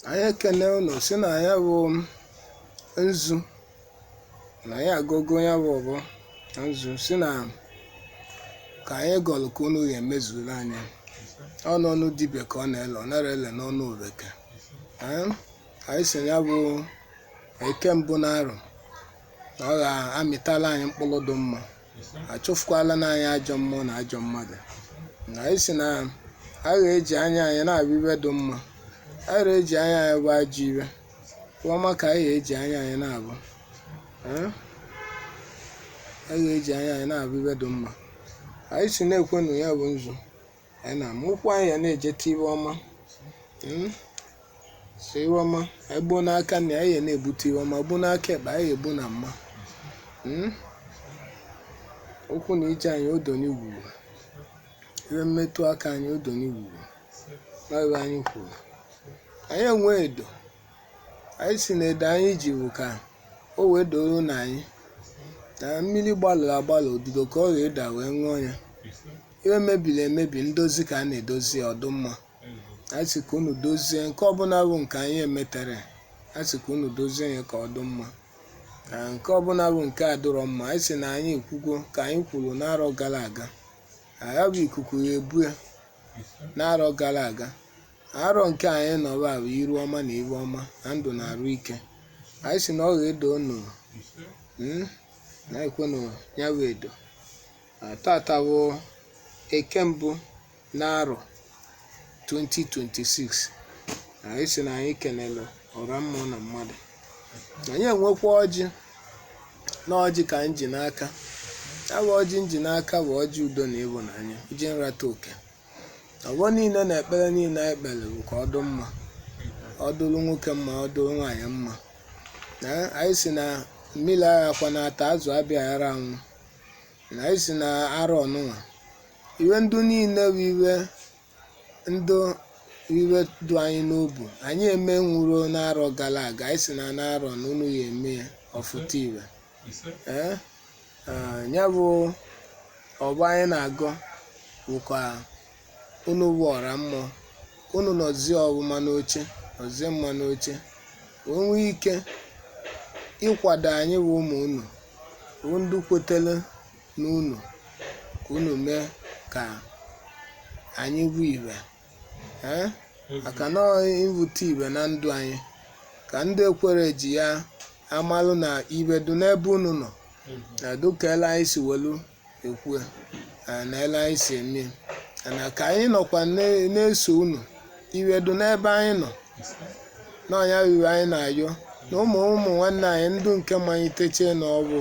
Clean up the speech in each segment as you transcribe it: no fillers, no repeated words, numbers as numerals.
Anyị ekene unu si na ya bụ nzu na ya agogo ya bụ ọbọ na nzu si na ka anyị gọlụ ka unu ga-emezuru anyị. Ọ n'ọnụ dibịa ka ọ na-ele, ọ nara ele n'ọnụ ofeke. Ee, anyị si ya bụ eke mbụ na arọ na ọ ga-amịtala anyị mkpụrụ dị mma, achụfukwala na anyị ajọ mmụọ na ajọ mmadụ. Na anyị si na a ga-eji anya anyị na-abụ ibe dị mma, a ga-eji anya anyị bụ ajọ ibe ọma ka anyị ga-eji anya anyị na-abụ. Ee, a ga-eji anya anyị na-abụ ibe dị mma. Anyị si na-ekwenụ ya bụ nzu anyị na-ama ụkwụ anyị ya na-ejete ibe ọma. Si ibe ọma anyị gbuo n'aka nna anyị ya na-ebute ibe ọma, gbuo n'aka ekpe anyị ga-egbu na mma. Ụkwụ na ije anyị odo n'igwugwu, iwe mmetụ aka anyị odo n'igwugwu n'ebe anyị kwuru anyị enwe edo. Anyị si na edo anyị ji bụ ka o wee doro na anyị na mmiri gbalụrụ agbalụ odudo ka ọ ga-eda wee ṅụọ ya. Ihe mebiri emebi ndozi ka a na-edozi ya ọdụ mma. Anyị sị ka unu dozie nke ọbụla bụ nke anyị emetere, anyị sị ka unu dozie ya ka ọ dị mma. Na nke ọbụla bụ nke adịrọ mma, anyị sị na anyị ekwugo ka anyị kwuru n'arọ gara aga na ya bụ ikuku ya ebu ya n'arọ gara aga. Arọ nke anyị nọba bụ iru ọma na iru ọma na ndụ na arụ ike. Anyị sị na ọ ga-edo unu na ekwenụ ya bụ edo. Tata bụ eke mbụ n'arọ 2026. Anyị sị na anyị kenelu ọra mmụọ na mmadụ. Anyị enwekwa ọjị na ọjị ka anyị ji n'aka. Ya bụ ọjị m ji n'aka bụ ọjị udo na ịhụnanya, ọjị nrata oke. Ọgbọ niile na ekpere niile anyị kpere bụ ka ọ dị mma, ọ dụrụ nwoke mma, ọ dụrụ nwaanyị mma. Na anyị si na mmiri aghakwa na-ata azụ abịa ghara anwụ. Na anyị si na arọ ọnụnwa iwe ndụ niile bụ iwe ndụ iwe dụ anyị n'obu anyị eme nwuro n'arọ gara aga. Anyị si na n'arọ na unu ya eme ya ọfụta iwe. Ee, ya bụ ọgbọ anyị na-agọ bụ ka unu bụ ọra mmụọ, unu nọzie ọbụma n'oche, nọzie mma n'oche, wee nwee ike ịkwado anyị bụ ụmụ unu bụ ndị kwetere n'unu ka unu mee ka anyị bụ ibe. Ee, maka na ibute ibe na ndụ anyị ka ndị ekwere ji ya amalụ na ibe dị n'ebe unu nọ, na dịka ele anyị si welu ekwu na ele anyị si eme na ka anyị nọkwa na-eso unu, iwe dị n'ebe anyị nọ na ọnya iwe anyị na-ayọ na ụmụ ụmụ nwanne anyị ndụ nke maliteche na ọ bụ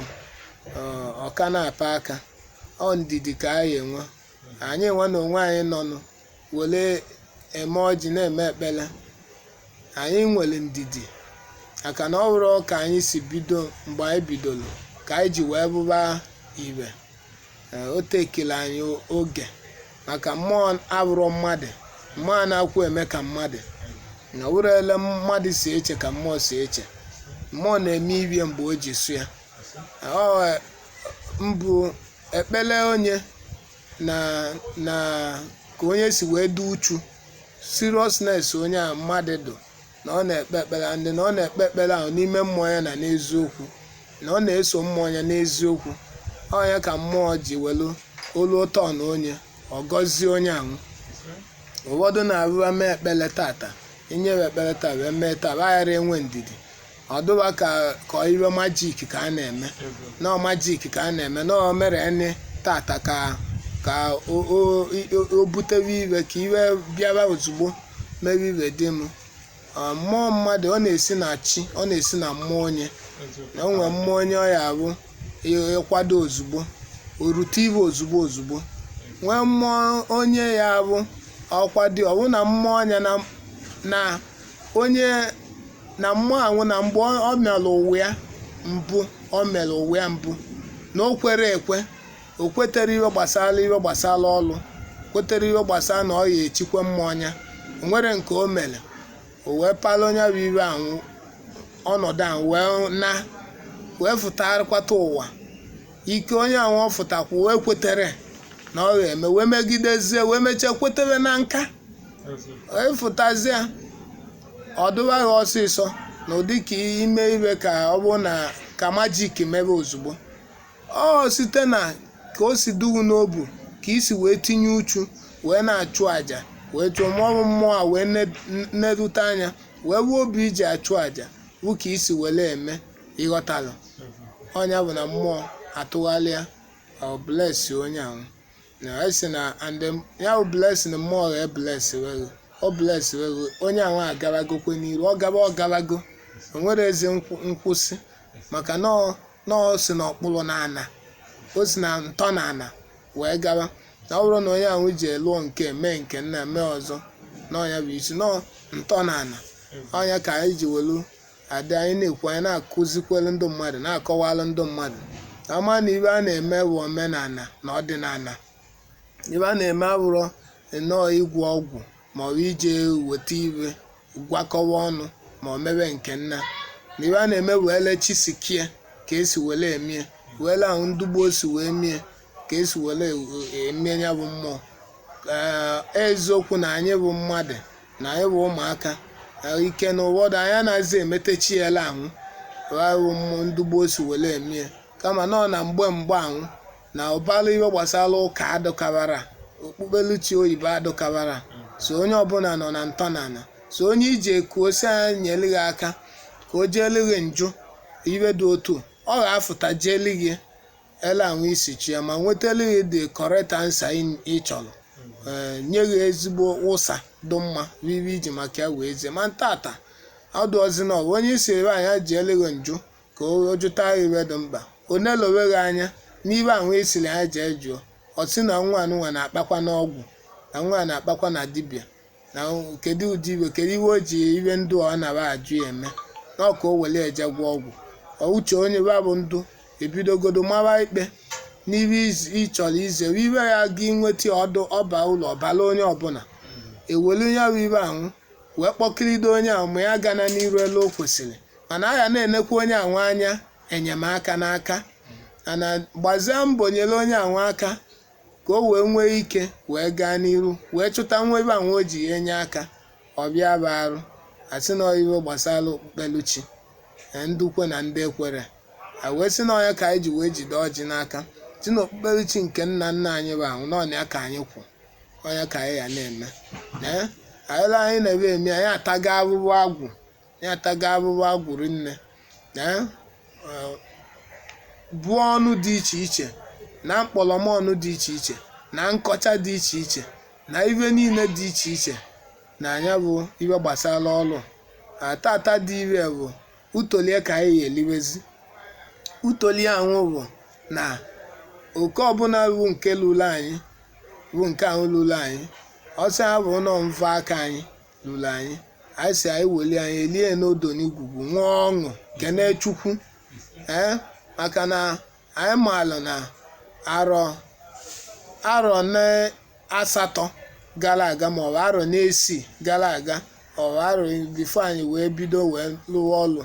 ọka na-apa aka ọ ndidi ka anyị enwe. Anyị enwe na onwe anyị nọnụ were eme ọjị na-eme ekpere. Anyị nwere ndidi maka na ọ bụrụ ka anyị si bido mgbe anyị bidoro ka anyị ji wee bụba ibe. O tekele anyị oge maka mmụọ abụrụ mmadụ, mmụọ na-akwụ eme ka mmadụ na ọ bụrụ ele mmadụ si eche ka mmụọ si eche. Mmụọ na-eme ibie mgbe o ji sụ ya. Ọ mbụ ekpere onye na na ka onye si wee dị uchu, seriousness onye a mmadụ dụ na ọ na-ekpe ekpere, ndị na ọ na-ekpe ekpere ahụ n'ime mmụọ ya na n'eziokwu, na ọ na-eso mmụọ ya n'eziokwu. Ọ ya ka mmụọ ji welu olu ụtọ na onye ọ gọzie onye ahụ. Ụfọdụ na-abụba mee ekpere tata, inyewe ekpere taa wee mee taa aghara enwe ndidi, ọ dụba ka ka iwe magic ka a na-eme, nọọ magic ka a na-eme, nọọ mere ene tata ka ka o butewe iwe ka iwe bịawa ozugbo mewe iwe dị m. Mmụọ mmadụ ọ na-esi na chi, ọ na-esi na mmụọ onye na o nwee mmụọ onye ọ ya abụ ịkwado ozugbo o rute iwe ozugbo ozugbo. Nwee mmụọ onye ya abụ ọkwado ọ bụ na mmụọ onye na onye na mmụọ ahụ na mgbe ọ mere ụwa ya mbụ, ọ mere ụwa ya mbụ na o kwere ekwe, o kwetere ihe gbasara ihe gbasara ọlụ, kwetere ihe gbasara na ọ ya echikwa mmụọ ya, o nwere nke o mere o wee pala onye bụ iwe ahụ ọnọdụ ahụ wee na wee fụtarịkwata ụwa ike onye ahụ ọ fụtakwa wee kwetere na ọ ga-eme wee megidezie wee mechaa kwetere na nka wee fụtazie. Ọ dụba gị ọsịsọ na ụdị ka ime ibe ka ọ bụrụ na ka magic mebe ozugbo. Ọ site na ka o si dugu n'obu ka isi wee tinye uchu wee na-achụ àjà, wee chụọ mmụọ, mmụọ a wee nerute anya wee wuo obi iji achụ àjà bụ ka isi were eme. Ịghọtalụ ọnya bụ na mmụọ atụgharịa, ọ bless onye ahụ na esi na and ya bụ blessing. Mmụọ ga bless wego, ọ bless wego onye ahụ, agabagokwe n'iru. Ọ gaba, ọ gabago, o nwere ezi nkwụsị, maka na ọ si n'ọkpụrụ na ana, o si na ntọ na ana wee gaba. Na ọ bụrụ na onye ahụ ji lụọ nke mee nke nna mee ọzọ na ọnya bụ isi nọ ntọ na ana ọnya ka anyị ji welu adị. Anyị na-ekwu, anyị na-akụzikwelu ndị mmadụ, na-akọwalụ ndị mmadụ ama na ibe a na-eme bụ omenala na ọdịnala. Ibe a na-eme abụrọ nnọọ ịgwọ ọgwụ ma ọ bụ ije weta ibe gwakọwa ọnụ ma ọ mebe nke nna. Na ibe a na-eme bụ ele chisikie ka esi wele emie, wele ahụ ndị gboo si wee mie, ka esi wele emie ya bụ mmụọ. Ee, eziokwu na anyị bụ mmadụ, na anyị bụ ụmụaka ike na ụfọdụ anyị anaghịzi emetechi ya ele ahụ bụ mmụọ ndị gboo si wele emie, kama nọ na mgbe mgbe ahụ na ụbara ihe gbasara ụka adụkabara, okpukpeluchi oyibo adụkabara. So onye ọbụla nọ na ntọnala, so onye ije kuo si anya nyere gị aka ka o jeelu gị njụ ibe dị otu ọ ga-afụta, jeelu gị ele ahụ isi chi ya ma nwetelu gị the correct answer ị chọrọ, ee, nye gị ezigbo ụsa dị mma ibe iji maka ya wee zie. Ma ntata ọdụọzi na ọbụ onye isi ebe anya jeelu gị njụ ka o jụta gị ibe dị mkpa, o nelowe gị anya n'ibe ahụ esiri anya jee jụọ. Ọ sị na nwa anụnwa na-akpakwa n'ọgwụ, na nwa a na-akpakwa na dibịa, na kedu ụdị iwe, kedu iwe o ji iwe ndụ ọ nara ajụ ya eme na ọ ka o were eje gwọ ọgwụ. Uche onye ba bụ ndụ ebidogodo mara ikpe n'ibe ị chọrọ izere iwe ya gị nweta ọdụ ọba ụlọ ọbala onye ọbụla ewelu ya bụ ibe ahụ wee kpọkirido onye ahụ ma ya gana n'iru elu o kwesịrị. Mana a ga na-enekwa onye ahụ anya enyemaka n'aka, mana gbazie mbọ nyere onye ahụ aka ka o wee nwee ike wee gaa n'iru wee chụta nwa ebe ahụ o ji ya enye aka. Ọ bịa bụ arụ asị na iwe gbasara okpukpeluchi ndị ukwe na ndị ekwere a wee sị na ọnya ka anyị ji wee jide ọjị n'aka si na okpukperechi nke nna nna anyị bụ ahụ n'ọnya ka anyị kwụ, ọnya ka anyị ya na-eme. Ee, anyị anyị na-eme eme, anyị ataga arụrụ agwụ, anyị ataga arụrụ agwụ rinne. Ee, buo ọnụ dị iche iche na mkpọrọmọnụ dị iche iche na nkọcha dị iche iche na ibe niile dị iche iche na anya bụ ibe gbasara ọlụ tata dị ire bụ utolie ka anyị eliwezi utolie ahụ bụ na oke ọbụla bụ nke lụrụ anyị bụ nke ahụ lụrụ anyị ọsọ ya bụ nọ mvọ aka anyị lụrụ anyị. Anyị si anyị welie anyị elie n'odo n'igwugwu nwee ọṅụ, kene Chukwu, ee, maka na anyị maalụ na arọ arọ na 8 gara aga maọbụ arọ na-esi gara aga maọbụ arọ before anyị wee bido wee lụwa ọlụ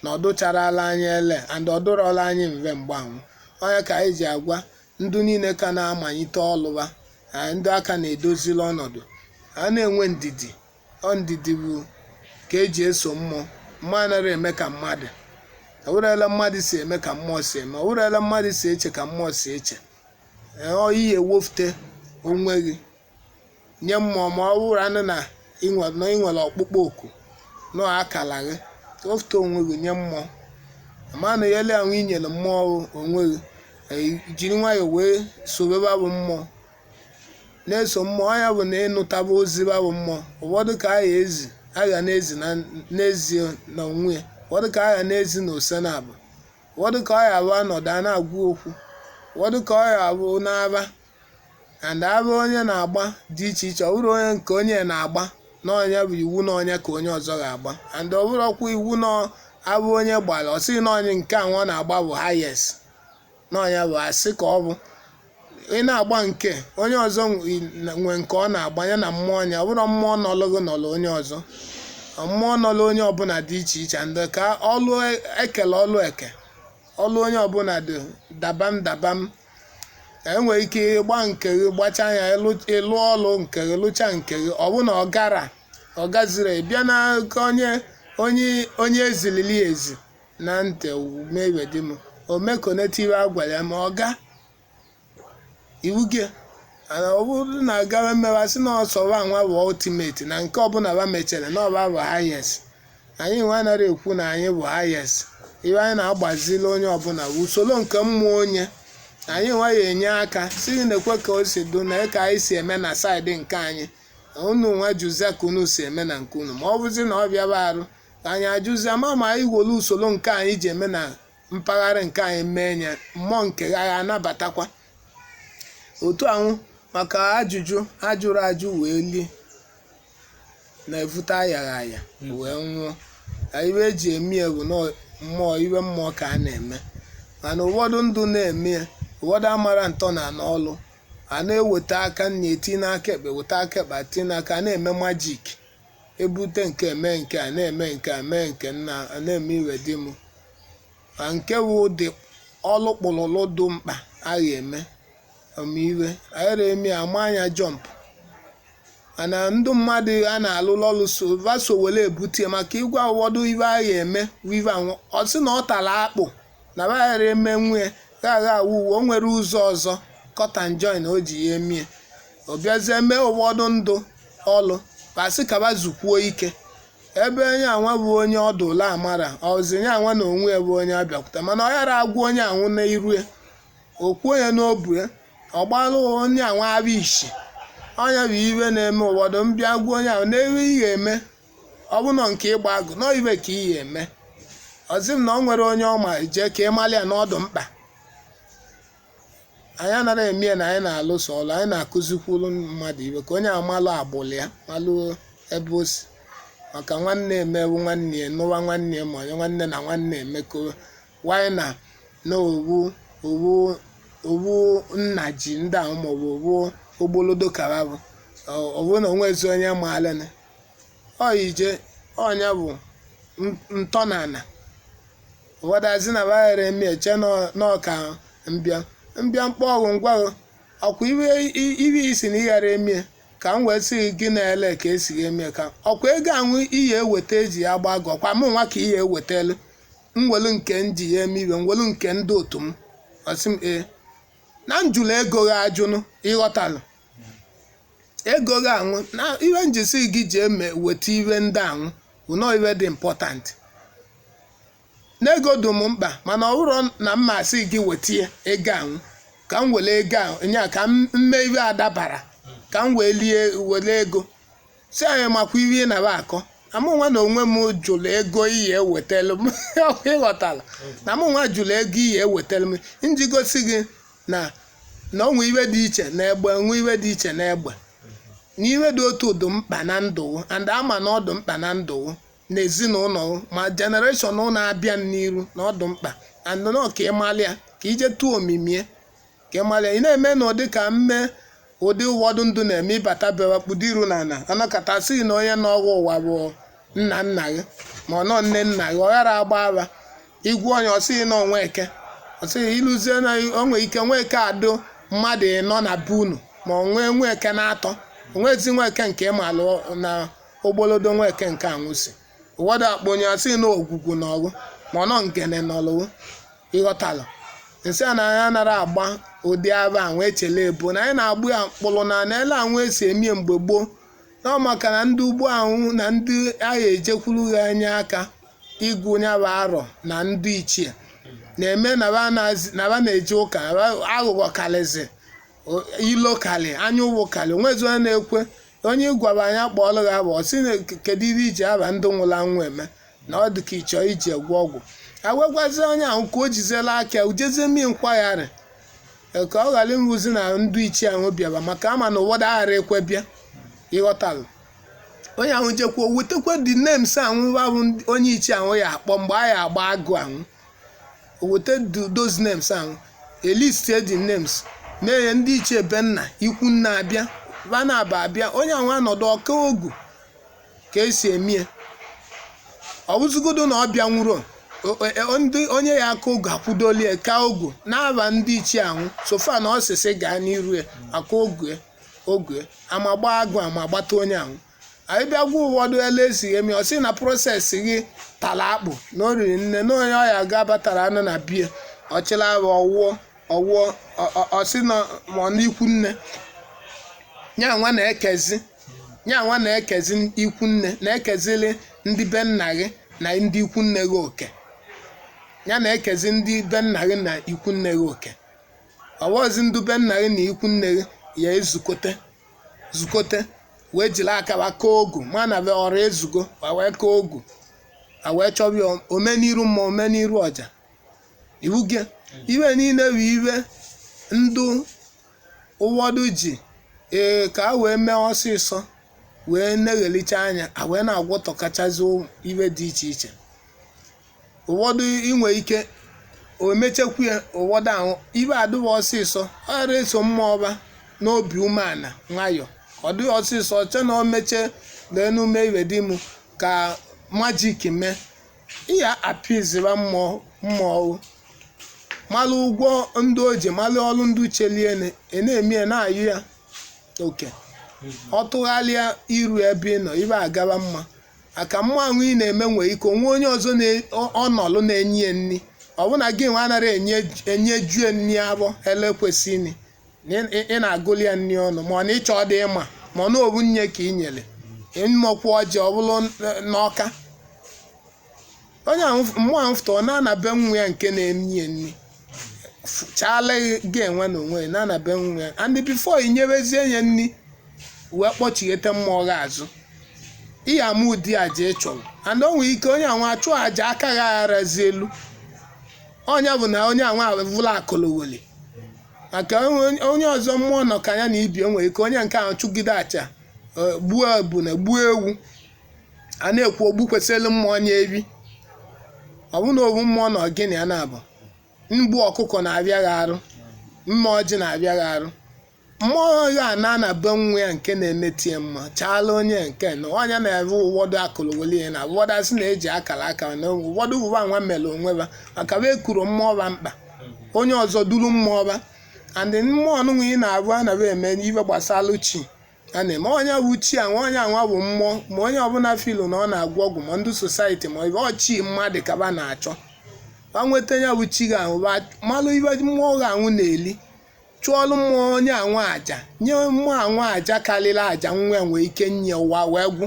na ọ dụcharala anyị ele and ọ dụrọla anyị mve mgbanwe. Onye ka anyị ji agwa ndụ niile ka na-amalite ọlụwa, ndị aka na-edozili ọnọdụ a na-enwe ndidi. Ọ ndidi bụ ka eji eso mmụọ. Mmụọ anaghị eme ka mmadụ ọwụrụela mmadụ si eme ka mmụọ si eme, ọwụrụela mmadụ si eche ka mmụọ si eche. Ọ iyi ewofute onwe gị nye mmụọ ma ọ bụrụ anụ na ị nwere ọkpụkpọ oku nọ akala gị, wofute onwe gị nye mmụọ ma na yele ahụ i nyere mmụọ onwe gị, jiri nwayọọ wee sobe babụ mmụọ, na-eso mmụọ ya bụ na ịnụtaba ozi babụ mmụọ. Ụfọdụ ka agha ezi agha na-ezi n'ezie na onwe ya, ụfọdụ ka agha na-ezi na ose na abụ, ụfọdụ ka ọ ya abụ anọdụ a na-agwa okwu, ụfọdụ ka ọ ya abụ n'aba and aba onye na-agba dị iche iche. Ọ bụrụ onye nke onye na-agba n'ọnya bụ iwu n'ọnya ka onye ọzọ ga-agba, and ọ bụrụkwa iwu na abụ onye gbara ọ sịghị n'ọnya nke a nwa na-agba bụ highest n'ọnya bụ asị ka ọ bụ ị na-agba nke onye ọzọ nwe nke ọ na-agba ya na mmụọ ya. Ọ bụrụ mmụọ nọlụgụ nọlụ onye ọzọ, mmụọ nọlụ onye ọbụla dị iche iche, and ka ọlụ ekele ọlụ eke ọlụ onye ọbụla dị dabam dabam. Enwere ike ịgba nke gị gbachaa ya, ịlụ ọlụ nke gị lụcha nke gị, ọ bụ na ọ gara Ọ gaziri bịa n'aka onye onye onye ezilili ezi na ntị mewe di m omekoneta iwe agwara ya ma ọ ga iwu gị. Ana ọ bụrụ na agawa mmewa sị na ọsọ wa nwa bụ ultimate na nke ọbụla wa mechere na ọba bụ highest. Anyị nwe anaghị ekwu na anyị bụ highest. Iwe anyị na-agbazili onye ọbụla bụ usoro nke mmụọ onye anyị nwa ya enye aka si na-ekwe ka o si do na ka anyị si eme na side nke anyị. Unu nwa juzie ka unu si eme na nke unu, ma ọ bụzi na ọ bịaba arụ ka anyị ajụzie ma anyị were usoro nke anyị ji eme na mpaghara nke anyị mee ya, mmụọ nke agha anabatakwa otu ahụ. Maka ajụjụ ajụrụ ajụ wee lie na-evute ayaghị aya wee nwụọ. Na iwe eji eme ya bụ na mmụọ iwe mmụọ ka a na-eme, mana ụfọdụ ndụ na-eme ya, ụfọdụ amara ntọ na n'ọlụ a na-eweta aka nna eti n'aka ekpe, weta aka ekpe ati n'aka, a na-eme magic, ebute nke eme nke a na-eme nke a mee nke nna a na-eme iwe di m. Ma nke wụ dị ọlụ kpụrụlụ dị mkpa a ga-eme ọmaiwe aghara eme ya ama anya jump. Mana ndị mmadụ a na-alụlụ ọlụ so vaso were ebute ya maka ịgwa ụfọdụ iwe a ga-eme iwe anwụ, ọ sị na ọ tara akpụ na baghara eme nwunye gagha awụ uwe o nwere ụzọ ọzọ cut and join o ji ya emie. Ọ bịazie mee ụfọdụ ndụ ọlụ basị kaba zukwuo ike ebe onye anwa bụ onye ọdụ ụlọ amara ọzi nye anwa na onwe ya bụ onye abịakwute, mana ọ ghara agwa onye anwụ n'iru ya, o kwuo ya n'obu ya, ọ gbalụ onye anwa abịa ishi ọnya bụ iwe na-eme ụfọdụ mbịa gwa onye ahụ n'ebe ị ga-eme ọ bụ nọ nke ịgba agụ nọ iwe ka ị ga-eme. Ọzi m na ọ nwere onye ọma jee ka ị malị ya n'ọdụ mkpa. Anyị anaghị eme ya na anyị na-alụso ọlụ, anyị na-akụzikwuru mmadụ iwe ka onye amalụ agbụlụ ya, malụ ebe o si, maka nwanne emewu nwanne ya nụwa nwanne ya, ma onye nwanne na nwanne emekọ wanyị na na owu owu owu nna ji ndị ahụ maọbụ owu ogbolodo kara bụ ọ bụrụ na onwezi onye maalịnị ọ ije ọnya bụ ntọnala. Ụfọdụ azị na baghere eme eche n'ọka mbịa mbịa mkpọ ọgwụ ngwa ọkwa iwe isi na ịghara emie ka m wee sị gị na-ele ka esi eme ka ọkwa ego ahụ iyi eweta eji ya gba agụ ọkwa mụ nwa ka iyi ewetelu mwelu nke m ji ya eme iwe mwelu nke ndị otu m. Ọsị m ee na njụlụ ego gị ajụnụ ịghọtalụ ego gị anwụ na iwe njisi gị ji eme weta iwe ndị anwụ bụ nọọ iwe dị important n'ego dị m mkpa, mana ọ bụrụ na m masị gị weta ya ego anwụ ka m were ego ahụ nya ka m mee iwe adabara ka m wee lie were ego si anyị makwa iwe ị nara akọ na mụ nwa na onwe m jụrụ ego iyi ewetelu m. Ịghọtala na mụ nwa jụrụ ego iyi ewetelu m nji gosi gị na na onwe iwe dị iche na egbe nwe iwe dị iche na egbe na iwe dị otu dị mkpa na ndụ and ama na ọ dị mkpa na ndụ na ezinụlọ ma generation na-abịa n'iru na ọ dị mkpa and nọ ka ịmalị ya ka ije tụọ omimie ka ịmalị ya. Ị na-eme na ụdị ka mme ụdị ụfọdụ ndụ na-eme ịbata bịawa kpudo iru na ala anakọta sị na onye n'ọgwụ ụwa bụ nna nna gị ma ọ nọ nne nna gị ọ ghara agba agba igwu onye ọ sịghị na onwe eke ọ sịghị ịlụzie na onwe ike nwe eke adụ mmadụ ịnọ na be unu ma ọ nwee nwe eke na-atọ onwezi nwa eke nke ịmalụ na ogbolodo nwa eke nke anwụsị ụfọdụ akpọ onye asị na ogwugwu na ọgụ ma ọ nọ ngene n'ọlụwụ. Ịghọtalụ nsị a na anyị anara agba ụdị aba anwụ echele ebo na anyị na-agbụ ya mkpụrụ na na ele anwụ esi emie mgbe gboo na ọ maka na ndị ugbo anwụ na ndị agha ejekwuru ha anya aka igwu nyaba arọ na ndị ichie na-eme na ba na-eje ụka aghụghọ kalịzi ilo kalị anya ụwụ kalị onwezi onye na-ekwe onye gwara anya kpọọlụ gị abụ ọ sị na kedu ihe iji aba ndị nwụrụ anwụ eme na ọ dị ka ịchọ iji egwu ọgwụ awekwazi onye ahụ ka o jiziela aka ujezie mmiri nkwagharị ka ọ ghara ịrụzi na ndị ichie ahụ bịara maka ama na ụfọdụ aghara ekwe bịa. Ịghọtalụ onye ahụ jekwuo wetakwa the names ahụ bụ onye ichie ahụ ya akpọ mgbe a ya agba agụ ahụ weta those names ahụ elistie the names mee ya ndị ichie be nna ikwu nna abịa vanaba abịa onye ahụ anọdụ ọka ogu ka esi emie ọ bụzigodo na ọ bịa nwụrụ ndị onye ya aka ogu akwudolie ka ogu na-aba ndị ichie ahụ sofa na ọsịsị gaa n'iru ya aka ogu ogu ama gbaa agụ ama gbata onye ahụ. Anyị bịa gwa ụfọdụ ele esighị eme, ọ sị na process gị tara akpụ, na o riri nne, na onye ọya ga batara anụ na bie ọchịla ahụ ọwụọ ọwụọ, ọsị na ma ọ n'ikwu nne ya nwa na-ekezi, ya nwa na-ekezi ikwu nne, na-ekezili ndị be nna gị na ndị ikwu nne gị oke, ya na-ekezi ndị be nna gị na ikwu nne gị oke. Ọwọzi ndị be nna gị na ikwu nne gị ya ezukote zukote wee jiri aka wa kọọ ogu, ma na be ọrụ ezugo wa wee kọọ ogu, a wee chọba ya omeniru mma, omeniru ọja iwu gị. Iwe niile bụ iwe ndụ ụfọdụ ji ee ka a wee mee ọsịsọ wee neghelicha anya, a wee na-agwọtọkachazi iwe dị iche iche. Ụfọdụ inwe ike o mechekwu ya, ụfọdụ ahụ iwe adịghị ọsịsọ, ọ ghara eso mmụọ ọba n'obi umeala nwayọ, ọ dịghị ọsịsọ che na o meche n'enume iwe dị m ka majik mee iya apịziba mmụọ mmụọ malụ ụgwọ ndị o ji malụ ọrụ ndị cheliene na-eme ya na-ayụ ya oke. Ọ tụgharịa iru ebe ị nọ, ibe agaba mma aka mmụọ ahụ ị na-eme nwere ike onwe onye ọzọ ọnọlụ na-enye ya nri, ọbụna gị nwe anaghị enye ju nri abụọ ele kwesịrị ị na-agụli ya nri ọnụ, ma ọ na ịchọ ọ dị ịma, ma ọ na obu nye ka ị nyere mmọkwu ọjị ọ bụrụ n'ọka onye mmụọ ahụ fụta ọ na-anabe nwa ya nke na-enye ya nri chaala gị enwe na onwe ya na-anabe nwa ya, and before i nyewezie ya nri wee kpọchighete mmụọ gị azụ, ị ya ama ụdị aja ị chọrọ. And o nwere ike onye anwa achụ aja aka gị agharazi elu, onye bụ na onye anwa avụla akụlụweli maka onye ọzọ mmụọ nọ ka ya na ibi. O nwere ike onye nke ahụ chụgide aja, gbuo ebune, gbuo ewu, a na-ekwu ogbu kwesịrị mmụọ nye ebi, ọ bụ na owu mmụọ nọ gịnị ya na-abụ mgbu ọkụkọ na-abịa gị arụ, mmụọ ọjị na-abịa gị arụ, mmụọ ya ana na be nwa ya nke na-emetie mma chaala onye nke na onye na-ere ụfọdụ akụrụ weli na ụfọdụ asị na-eji akara aka na ụfọdụ ụwa nwa mere onwe ba maka wee kuru mmụọ ba mkpa onye ọzọ duru mmụọ ba. And mmụọ ọnụnwa ị na-abụ anaghị eme ife gbasara chi a na-eme onye bụ chi anwa, onye anwa bụ mmụọ, ma onye ọbụla filu na ọ na-agwọ ọgwụ, ma ndị society ma ibe ọchị mmadụ kaba na-achọ ba nweta ya bụ chi ga-ahụ malụ ibe mmụọ ga-anwụ na-eli, chụọlụ mmụọ onye anwa aja, nye mmụọ anwa aja karịrị aja nwa nwee ike nye ụwa wee gwụ.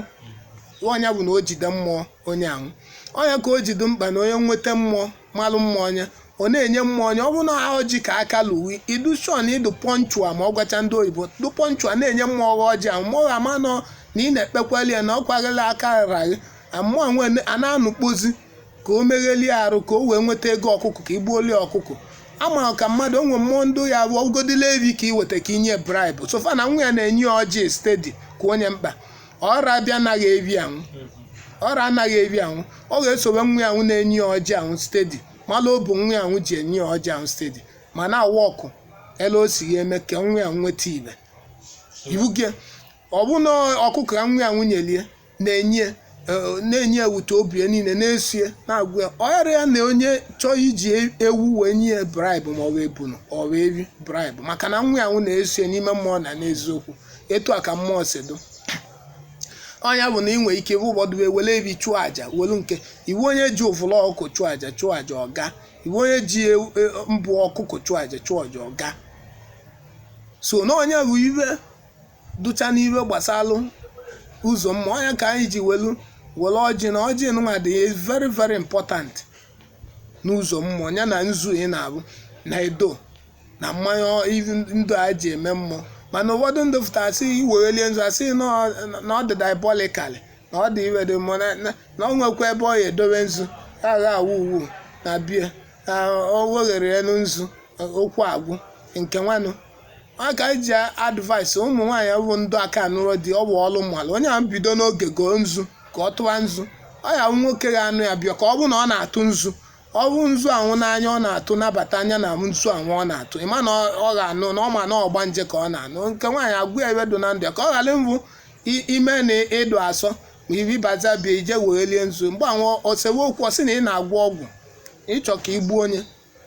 Onye bụ na o jide mmụọ onye anwụ, onye ka o jide mkpa na onye nweta mmụọ malụ mmụọ onye ọ na-enye mmụọ onye ọ bụ na ọjị ka aka lụwi idu shon idu pọnchua, ma ọ gwacha ndị oyibo du pọnchua na-enye mmụọ ọjị ahụ, mmụọ ama nọ na ị na-ekpekwali ya na ọ kwaghịla aka rara gị, mmụọ nwe a na-anụkpozi ka o meghelie arụ ka o wee nweta ego ọkụkọ ka igbuolie ọkụkọ ama ka mmadụ onwe mmụọ ndụ ya bụ ọgụgodila evi ka ị weta ka inye bribe sofa na nwa ya na-enye ya ọjị stedi ka onye mkpa ọra bịa anaghị evi anwụ, ọra anaghị evi anwụ, ọ ga-esowe nwa ya anwụ na-enye ya ọjị anwụ stedi, malụ obu nwa ya anwụ ji enye ya ọjị anwụ stedi, ma na-awa ọkụ ele o si ya eme ka nwa ya nweta ibe iwu gị. Ọ bụ na ọkụkọ ka nwa ya nwunyelie na-enye na-enye ewute obi ya niile na-esie na-agwụ ya ọghara ya na onye chọọ iji ewu wee nye ya bribe ma ọ bụ ebunu ọ bụ evi bribe, maka na nwa ya nwụ na-esie n'ime mmụọ na n'eziokwu etu a ka mmụọ si do. Ọnya bụ na ị nwere ike ụfọdụ wee were evi chụọ àjà, welu nke iwu onye ji ụfụlụ ọkụkọ chụọ àjà chụọ àjà ọga, iwu onye ji mbụ ọkụkọ chụọ àjà chụọ àjà ọga. So na onye bụ iwe dụcha n'iwe gbasalụ ụzọ mmụọ onye ka anyị ji welu were ọjị na ọjị nwa dị very very important n'ụzọ mmụọ ya na nzu ị na-abụ na edo na mmanya ndụ a ji eme mmụọ. Mana ụfọdụ ndị fụta asị iwerelie nzu asị na ọ dị diabolically na ọ dị iwe dị mmụọ na ọ nwekwa ebe ọ ya edobe nzu agha awụ uwu na bie na o weghere elu nzu okwu agwụ nke nwanụ. A ka eji advice ụmụ nwaanyị bụ ndụ aka nụrụ di ọ bụ ọlụ mmalụ onye ahụ bido n'oge goo nzu ka ọ tụwa nzu, ọ ya nwoke ga-anụ ya bịa ka ọ bụ na ọ na-atụ nzu, ọ bụ nzu anwụ n'anya ọ na-atụ nabata anya na nzu anwụ ọ na-atụ ịma na ọ ga-anụ na ọ ma na ọgba nje ka ọ na-anụ nke nwaanyị agwụ ya iwe dị na ndụ ya ka ọ ghara mbụ ime na ịdụ asọ ma ibi baza bịa ije werelie nzu mgbe anwụ osewe okwu ọ sị na ị na-agwọ ọgwụ ịchọ ka igbuo onye,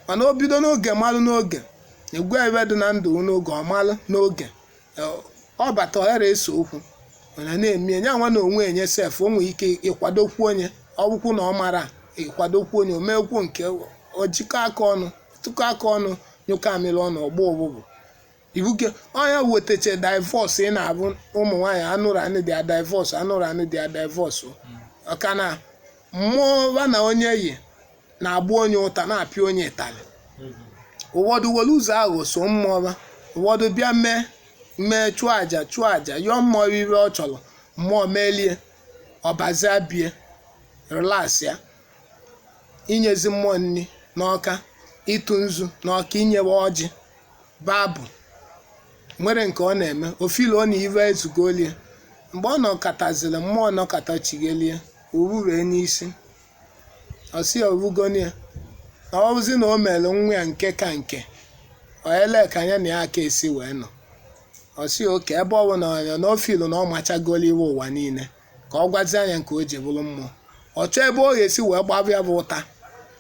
mana o bido n'oge malụ n'oge egwu iwe dị na ndụ n'oge ọ malụ n'oge ọ bata ọ ghara eso okwu Mana na-eme ya nwa na onwe enye sef, o nwere ike ịkwadokwu onye ọbụkwu na ọ mara ịkwadokwu onye omekwu nke o jikọ aka ọnụ, tụkọ aka ọnụ, nyụkọ amịrị ọnụ, ọgba ụbụbụ ibuge onye wetacha divorce. Ị na-abụ ụmụ nwaanyị anụrụ anụ dị a divorce, anụrụ anụ dị a divorce, ọka na mmụọ ba na onye yi na-agba onye ụta, na-apịa onye ịtalị. Ụfọdụ were ụzọ aghụghọ so mmụọ ba, ụfọdụ bịa mee mee chụọ àjà, chụọ àjà, yọọ mmụọ ibe ọ chọrọ, mmụọ melie, ọbazia bie relax ya, inyezi mmụọ nri n'ọka, ịtụ nzu n'ọka, inyewe ọjị babụ nwere nke ọ na-eme ofilo na ive ezugolie. Mgbe ọ nọkọtaziri, mmụọ nọkọta chighelie oruree n'isi, ọsị ya orugonie na ọ bụzi na o mere nwa ya nke ka nke ele ka anya na ya aka esi wee nọ. Ọsị oke ebe ọ bụ na ọnya na ofilu na ọ machagolo iwe ụwa niile, ka ọ gwazie anya nke o ji bụrụ mmụọ. Ọ chọọ ebe ọ ga-esi wee gbaba ya bụ ụta,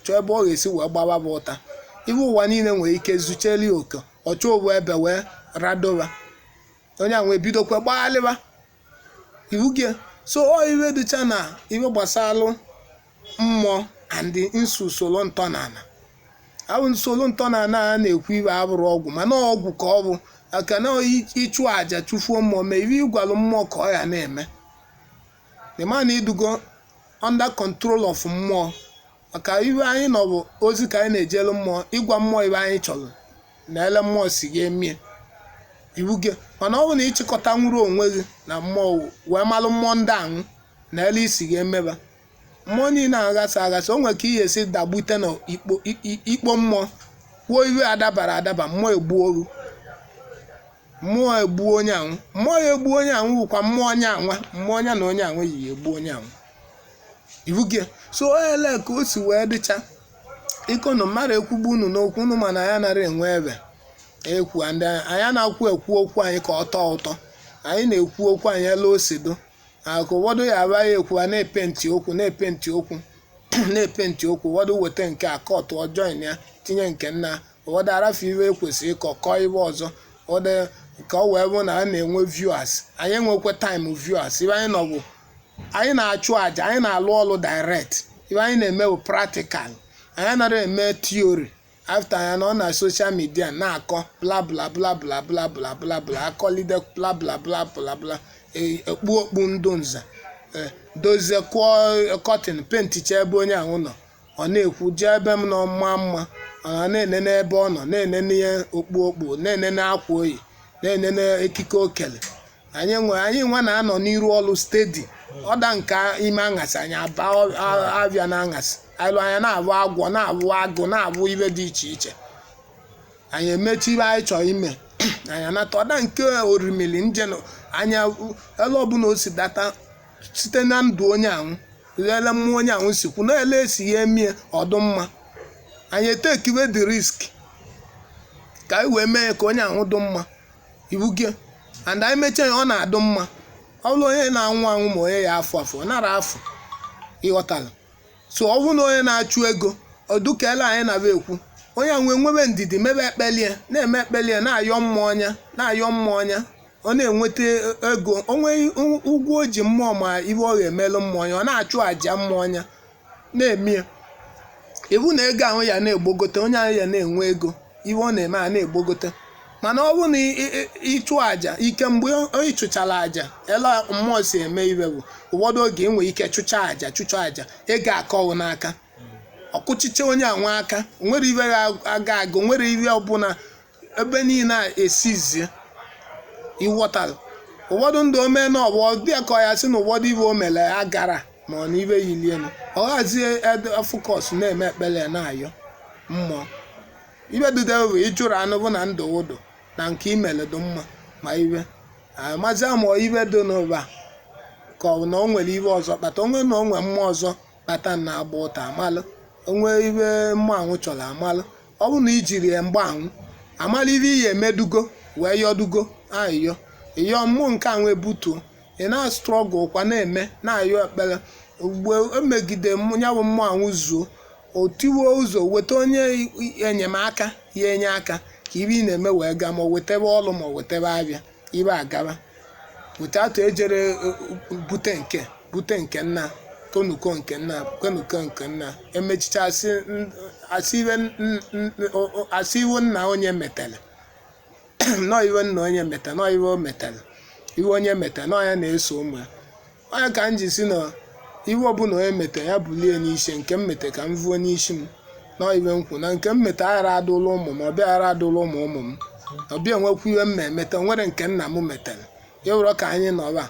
chọọ ebe ọ ga-esi wee gbaba bụ ụta. Iwe ụwa niile nwere ike zucheli oke, ọ chọọ owu ebe wee radoba onye a wee bidokwa gbaghalịba iwu gị. So ọ iwe dịcha na iwe gbasalụ mmụọ and nso usoro ntọnala abụ usoro ntọnala a na-ekwu. Iwe abụrụ ọgwụ, mana ọgwụ ka ọ bụ aka na ịchụ àjà chụfuo mmụọ, mee iwe ịgwalụ mmụọ ka ọ ya na-eme. The man idugo under control of mmụọ, maka iwe anyị nọ bụ ozi ka anyị na-ejelu mmụọ, ịgwa mmụọ iwe anyị chọrọ na ele mmụọ si ga-emie iwu gị. Mana ọ bụ na ịchịkọta nwuru onwe gị na mmụọ wee malụ mmụọ ndị anwụ na ele isi ga-emeba mmụọ niile aghasa aghasa, o nwere ka ihe esi dagbute na ikpo ikpo mmụọ kwuo iwe adabara adaba, mmụọ egbuo oru, mmụọ egbuo onye anwụ. Mmụọ ya egbuo onye anwụ bụkwa mmụọ onye anwa, mmụọ onye na onye anwụ yi egbuo onye anwụ iwu gị. So ele ka o si wee dịcha ikonu mmadụ ekwugbu unu n'okwu unu, mana ya nara enwe ebe ekwu ndị anyị na-akwụ ekwu okwu anyị ka ọ tọọ ụtọ. Anyị na-ekwu okwu anyị elu ose do aka ụfọdụ ya aba ya ekwu, a na-epenti okwu, na-epenti okwu, na-epenti okwu. Ụfọdụ weta nke a kọtụ join ya, tinye nke nna. Ụfọdụ arafu iwe ekwesịrị ịkọ, kọọ iwe ọzọ. Ụfọdụ ka ọ wee bụ na a na-enwe viewers. Anyị enwekwa time viewers. Ibe anyị nọ bụ anyị na-achụ àjà, anyị na-alụ ọlụ direct. Ibe anyị na-eme bụ practical, anyị anaghị eme theory. After ya nọ na social media na-akọ bla bla bla bla bla bla bla bla, akọlide bla bla bla bla bla, ekpu okpu ndụ nza, dozie, kụọ curtain, painticha ebe onye ahụ nọ. Ọ na-ekwu jee ebe m nọ mma mma, ọ na-enene ebe ọ nọ, na-enene ihe okpu okpu, na-enene akwa oyi, na-enene ekike okele. Anyị nwe anyị nwa na-anọ n'iru ọlụ steady. Ọda nke ime aṅasị, anyị aba abịa na aṅasị alụ, anya na-abụ agwọ, na-abụ agụ, na-abụ ibe dị iche iche. Anyị emechi ibe anyị chọrọ ime, anyị anata. Ọda nke orimili nje anya ele ọbụla o si data site na ndụ onye anwụ, ele mmụọ onye anwụ si kwu na ele esi ya emie ọdụ mma, anyị etekiwe the risk ka anyị wee mee ka onye ahụ dị mma iwu gị. And anyị mechaa ya, ọ na-adụ mma. Ọ bụrụ onye na-anwụ anwụ ma onye ya afụ afụ, ọ nara afụ, ịghọtala? So ọ bụrụ na onye na-achụ ego ọdụkele anyị na-abịa ekwu, onye a nwee nwebe ndidi, mebe ekpelie, na-eme ekpelie, na-ayọ mmụọ ọnya, na-ayọ mmụọ ọnya, ọ na-enweta ego. Onwe ụgwọ o ji mmụọ, ma ibe ọ ga-emelụ mmụọ ya, ọ na-achụ àjà mmụọ ọnya, na-eme iwu na ego ahụ ya na-egbogote, onye ahụ ya na-enwe ego, iwe ọ na-eme a na-egbogote. Mana ọ bụrụ na ịchụ àjà ike, mgbe ị chụchara àjà, ele mmụọ si eme iwe bụ ụfọdụ oge ị nwere ike chụcha àjà, chụcha àjà, ego akọwụ n'aka, ọkụchiche onye anwa aka, nwere iwe aga aga, nwere iwe ọbụla ebe niile a esizie, ịghọtara? Ụfọdụ ndị omee na ọbụ dị ka ọ ya sị na ụfọdụ iwe o mere agara, ma ọ na iwe yilienu, ọ ghazie focus na-eme ekpere, na-ayọ mmụọ ibe dude bụ ịjụrụ anụ bụ na ndụ ụdụ na nke imele dị mma, ma iwe amazi ma iwe dị n'ụba ka ọ bụ na o nwere iwe ọzọ kpata onwe na onwe mmụọ ọzọ kpata na-agba ụta amalụ onwe iwe mmụọ anwụ chọrọ amalụ. Ọ bụ na ijiri ya mgbe anwụ amalụ iwe iyi emedugo wee yọdugo ayịyọ ịyọ mmụọ nke anwụ ebutuo, ị na-struggle kwa, na-eme, na-ayọ ekpere. Mgbe emegide ya bụ mmụọ anwụ zuo, o tiwo ụzọ weta onye enyemaka ya enye aka ka ibe ị na-eme wee gaa, ma o wetebe ọlụ, ma o wetebe abịa ibe agaba. Without ejere bute nke bute nke nna konuko nke nna konuko nke nna emechicha asị asị iwe asị iwe nna onye metere nọọ, iwe nna onye metere nọọ, iwe o metere, iwe onye metere nọọ ya na-eso ụmụ ya. Onye ka m ji si na iwe ọbụla onye metere ya bulie n'isi. Nke m mete ka m vuo n'isi m nọọ, iwe m kwu na nke m mete aghara adụla ụmụ m, ọbịa aghara adụla ụmụ ụmụ m, ọbịa enwekwa iwe m ma emete. Nwere nke nna m metere ịwụrọ ka anyị nọba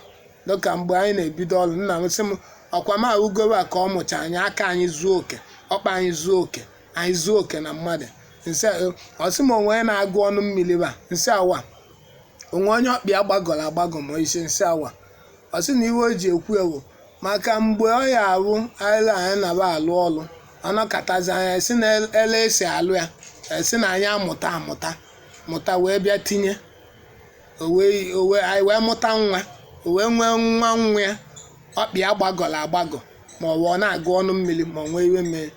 dịka mgbe anyị na-ebido ọrụ. Nna m sị m ọkwa m ahụgowe a ka ọ mụcha anyị aka, anyị zuo oke, ọkpa anyị zuo oke, anyị zuo oke na mmadụ. Nsị ọ sị m onwe onye na-agụ ọnụ mmiri ba nsị awa, onwe onye ọkpịa gbagọrọ agbagọ ma isi nsị awa. Ọ sị na iwe o ji ekwu ewu maka mgbe ọ ya arụ anyị anyị naba alụ ọlụ, ọnọkọtazi anya si na ele esi alụ ya, esi na anyị amụta amụta mụta wee bịa tinye owe anyị wee mụta nwa, o wee nwee nwa nwa ya ọkpịa gbagọrọ agbagọ, ma ọ bụ ọ na-agụ ọnụ mmiri, ma ọ nwee iwe mee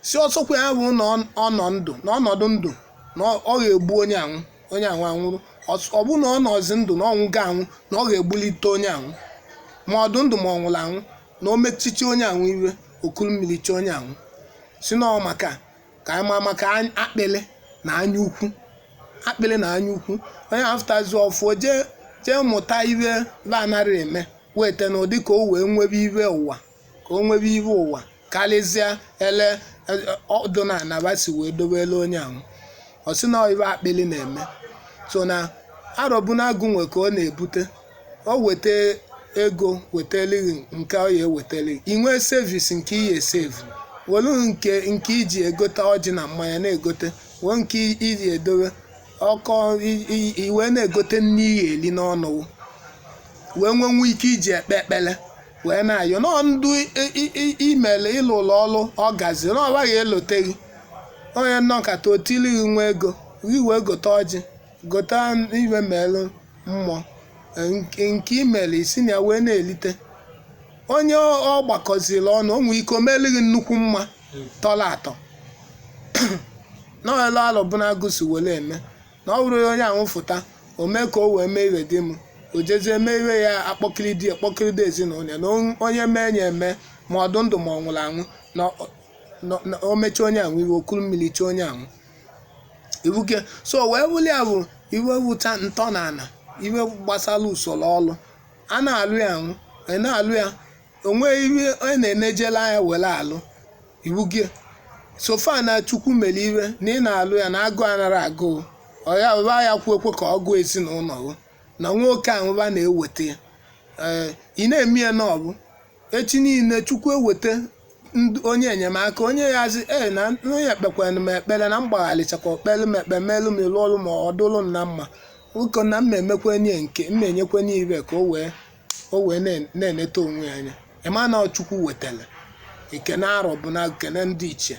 si ọsọkwa ya bụ na ọ nọ ndụ na ọnọdụ ndụ na ọ ga-egbu onye anwụ, onye anwụ anwụrụ. Ọ bụ na ọ nọzi ndụ na ọnwụ ga anwụ na ọ ga-egbulite onye anwụ, ma ọ dị ndụ ma ọ nwụrụ anwụ, na o mechichi onye anwụ iwe okuru mmiri chi onye anwụ si na ọ maka ka anyị maa maka akpịlị na anya ukwu, akpịlị na anya ukwu. Onye afụtazi ọfụ jee jee mụta iwe ba anaghị eme weta n'ụdị ka o wee nwebe iwe ụwa, ka o nwebe iwe ụwa karịzịa ele ọdụ na anaba si wee dobele onye ahụ. Ọ sị na iwe akpịlị na-eme so na arọbụnagụ nwe ka ọ na-ebute. O weta ego wetelighị nke ọ ya ewetelighị, i nwee service nke iyi esevu, welu nke nke iji egote ọjị na mmanya na-egote, wee nke iji edowe ọkọ iwe na-egote nne iyi eli n'ọnụ, wee nwenwu ike iji ekpe ekpele wee na-ayọ nọọ ndụ imele ịlụ ụlọ ọlụ ọ gaziri na ọ gaghị eloteghị onye nnọkata otilighị nwa ego gị wee gote ọjị, gote iwe melụ mmụọ nke imele isi na ya wee na-elite onye ọ gbakọziri ọnụ. O nwee ike o melighị nnukwu mma tọrọ atọ n'ọlụ alọbụnagụ si were eme na ọ bụrụ onye ahụ fụta o mee ka o wee mee iwe di m, o jezie mee iwe ya, akpọkiri di, akpọkiri di ezinụlọ ya na onye mee ya eme, ma ọ dị ndụ ma ọ nwụrụ anwụ, na o mechaa onye anwụ iwe okuru mmiri chee onye anwụ ibuke. So wee wuli ya bụ iwe wụcha ntọ na ala iwe gbasara usoro ọlụ a na-alụ ya anwụ a na-alụ ya onwe iwe onye na-enejela anya were alụ iwu gị. Sofa na Chukwu mere iwe na ị na-alụ ya na agụụ anara agụụ ọ ya ba ya kwu ekwe ka ọ gụọ ezinụlọ gị na nwoke ahụba na-eweta ya. Ee, ị na-eme ya na ọbụ echi niile Chukwu eweta onye enyemaka, onye ya sị ee na onye ekpekwara m ekpere na mgbagharịchakwa okpere m ekpe melụ m ịlụ ọrụ ma ọ dụrụ m na mma ụkọ na mma emekwenye nke mma enyekwenye ibe ka o wee na-eneta onwe ya anya. Ịma na Chukwu wetara ekene arọ bụ na ekene ndị ichie.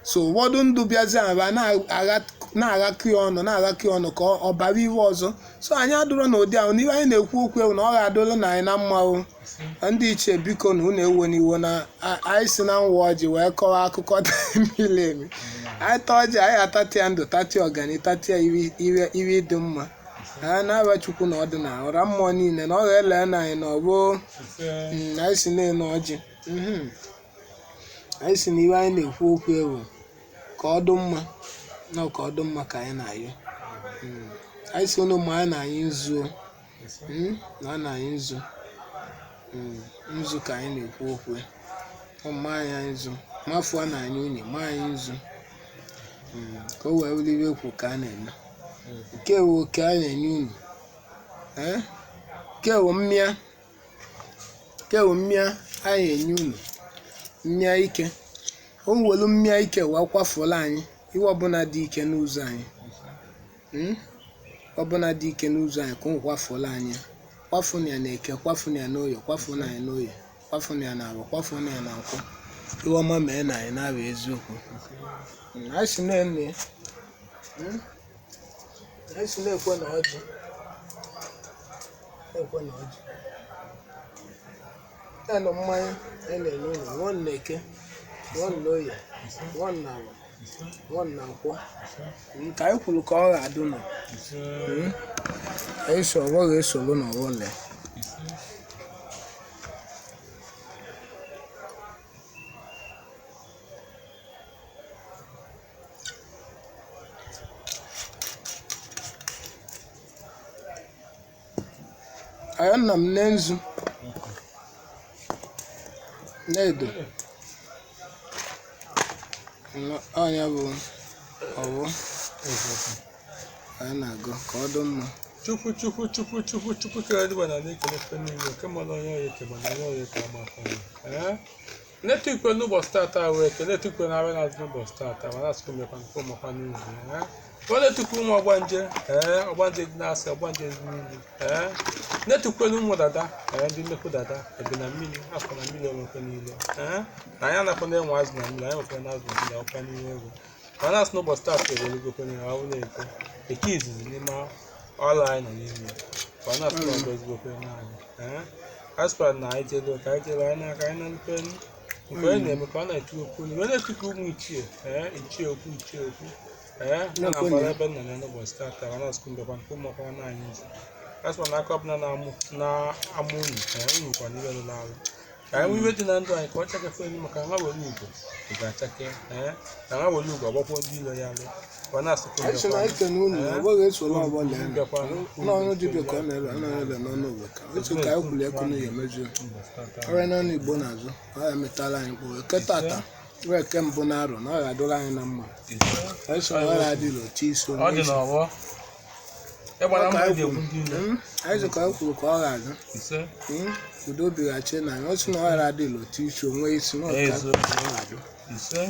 So ụfọdụ ndụ bịazi aba na-aghakọ ya ọnụ, na-aghakọ ya ọnụ ka ọ bara iwe ọzọ. So anyị adụrọ na ụdị ahụ n'ihe anyị na-ekwu okwu ewu na ọ ga-adụrụ na anyị na mma o. Ndị ichie, biko na unu ewo n'iwo na anyị si na nwa ọjị wee kọwa akụkọ miri emi. Anyị taa ọjị, anyị atatịa ndụ, tatịa ọgani, tatịa iwe ịdị mma ha na-aba Chukwu na ọdịna ọra mmụọ niile na ọ ga-ele na anyị na ọbụ anyị si na-enu ọjị. Anyị si na iwe anyị na-ekwu okwu ewu ka ọ dị mma na ka ọ dị mma ka anyị na-ayọ. Anyị si ụnụ ma anyị na-anyị nzuo na a na-anyị nzu nzu ka anyị na-ekwu okwu ma anyị nzu mafụọ na anyị unyi ma anyị nzu ka o wee wuli iwe kwu ka a na-eme nke ewu ka a na-enye unu. Nke ewu mmịa, nke ewu mmịa anyị enye unu mmịa ike, o welu mmịa ike wee kwafuola anyị iwe ọbụla dị ike n'ụzọ anyị, ọbụla dị ike n'ụzọ anyị ka o kwafuola anyị, kwafuna ya na eke, kwafuna ya n'oye, kwafuna ya n'oye, kwafuna ya na agwa, kwafuna ya na nkwọ. Iwe ọma mee na anyị na-abụ eziokwu. Anyị si na-ene, anyị si na-ekwe na ọjị, na-ekwe na ọjị ya na mmanya anyị na-enye unu nwụọ na eke, nwụọ na oye, nwụọ na agwa, Ọwọ na nkwọ. Ka anyị kwuru ka ọ ga-adụ nọ. Anyị si ọgbọ ga-esoro n'ọgbọ lee. Ayọ nna m nne nzu na-edo ọnya bụ ọwụ anyị na-agụ ka ọ dị mma. Chukwu, Chukwu, Chukwu, Chukwu, Chukwu kere dịba na na-ekele ife niile nke mmadụ, onye ọya eke mana onye ọya eke ama afọ ya. Ee, nleta ikwe n'ụbọchị tata wee ekele tukwe na-abịa n'azụ n'ụbọchị tata ma na-asụkwu mekwa nke ụmụkwa n'izu. Ee, onye tukwu ụmụ ọgbanje, ee, ọgbanje dị na-asị ọgbanje dị n'ilu. Ee, netukwelu ụmụ dada, ee, ndị nnekwu dada ebe na mmiri afọ na mmiri onwekwe niile. Ee, na anyị anakwa na-enwe azụ na mmiri, anyị nwekwa na azụ na mmiri ọkwa n'ihe egwu ma na-asị n'ụbọchị tata eweligokwe na ahụ na-eke eke izizi n'ime ọla anyị nọ n'ime ma na-asị na ọgọ ezigbo n'anyị. Ee, a sịkwara na anyị jelu ka anyị jelu anyị n'aka anyị na-alukwe nke onye na-eme ka ọ na-eti okwu wee na-etikwa ụmụ ichie, ee, ichie okwu, ichie okwu, ee, na na-agbara ebe nna ya n'ụbọchị tata ma na-asịkwa mbekwa nke ụmụ akwụkwọ na-anyị nzi. A sịkwa na aka ọbụla na-amụ na-amụ unu, ee, unu kwa n'ihe lụrụ alụ ka anyị nwee iwe dị na ndụ anyị ka ọ chakekwa elu maka nwa were ugo ị ga-achake, ee, na nwa were ugo ọgbakwa ndị ilo ya alụ ka ọ na-asịkwa Anyị sị na anyị kene unu na ọgbọ ga-esoro ọgbọ lee n'ọnụ dibịa ka ọ na-ele ọnụ ele n'ọnụ ụwa ka otu ka anyị kwuru ekwu na ya emezu ọrịa n'ọnụ Igbo na-azụ ọ ya emetala anyị mkpụrụ eke tata wee eke mbụ na arọ na ọ ga-adụrụ anyị na mma. Anyị sị na ọ ga-adịrị otu isi ọ dị n'ọgbọ ịgbara Ọ ka mbọ anyị dị egwu kwuru. ndị ilo. Anyị sị ka anyị kwuru ka ọ ga-adị. Ise. Udo bighachi na anyị. Ọ sị na ọ ghara adịla otu isi onwe isi na ọka Eziokwu. ọ ga-adị. Ise.